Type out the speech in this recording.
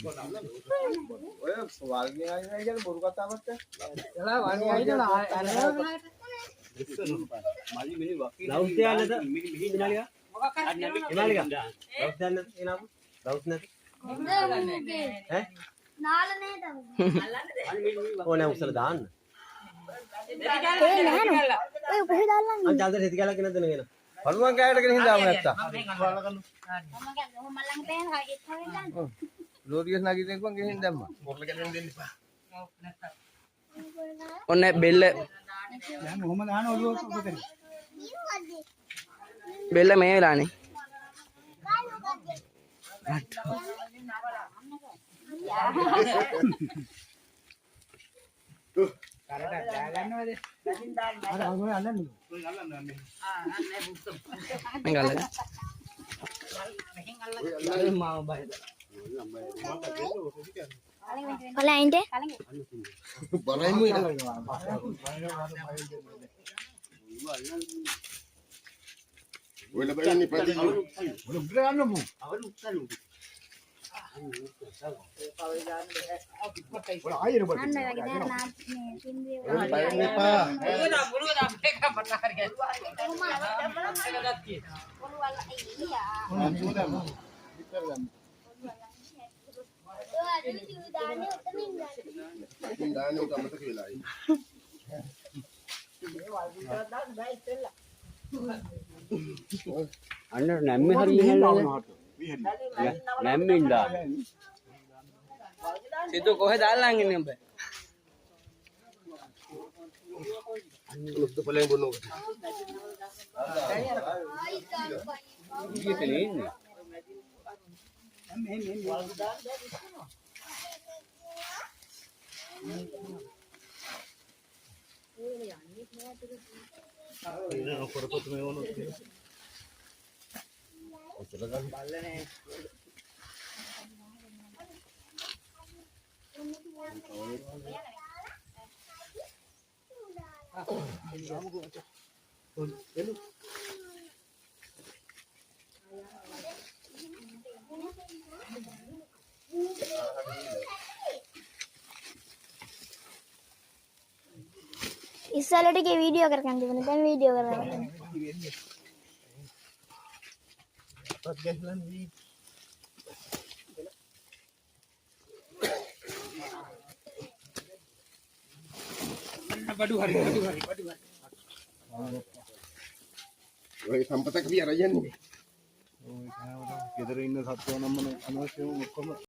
ඔය වල්ගේ ආයි කියන්නේ බොරු කතාවක් ඈ. ග්ලව්ස් දෙයක් නැත හිනාලිකා. හිනාලිකා. ග්ලව්ස් දෙයක් නැත එනාපු. ග්ලව්ස් නැත. ඈ? ඕනේ උස්සලා දාන්න. ඒ නැහැ නෝ. ඔය කොහෙද අල්ලන්නේ? අන් චන්දර හිත කියලා කෙනෙක් දෙන වෙන. පළුවන් කෑයට ගෙන හින්දාම නැත්තම්. ලෝරියස් නගින්න කිව්වන් ගෙනින් දැම්මා. ඔන්න බෙල්ල දැන් ඔහොම දාන ඔළුව උඩ. බෙල්ල මේ වෙලානේ. කරට දාගන්නවද? අර ඔය අල්ලන්නේ. මේක අල්ලගන්න. මාව බයද? ඔයාලා ඉන්නේ. ඔය ලබන්නේ ප්‍රති ඔය උඩ ගන්න බු. ඔය ආයෙ නේ. අන්න ඔය වගේ දැන් නා මේ පින්දුවේ ඔය බයන්න එපා. ඉතින් දාන්නේ උට අමතක වෙලා. අන්න නැම්මේ හරියන්නේ නැහැ. නැම්මේ ඉඳා. සිතු කොහෙද අල්ලන් ඉන්නේ උඹ? උස්ත පලෙන් බොන්නෝ. ඊයේ ඉන්නේ. ඉස්සෙල්ලා ටිකේ වීඩියෝ කරගන්න තිබුණා. දැන් වීඩියෝ කරගන්න. බඩු හරි බඩු හරි බඩු හරි. ඔය සම්පතක් විය අරයන්නේ. ඔය ගෙදර ඉන්න සත්වෝ නම් මොන අනවශ්‍යම ඔක්කොම.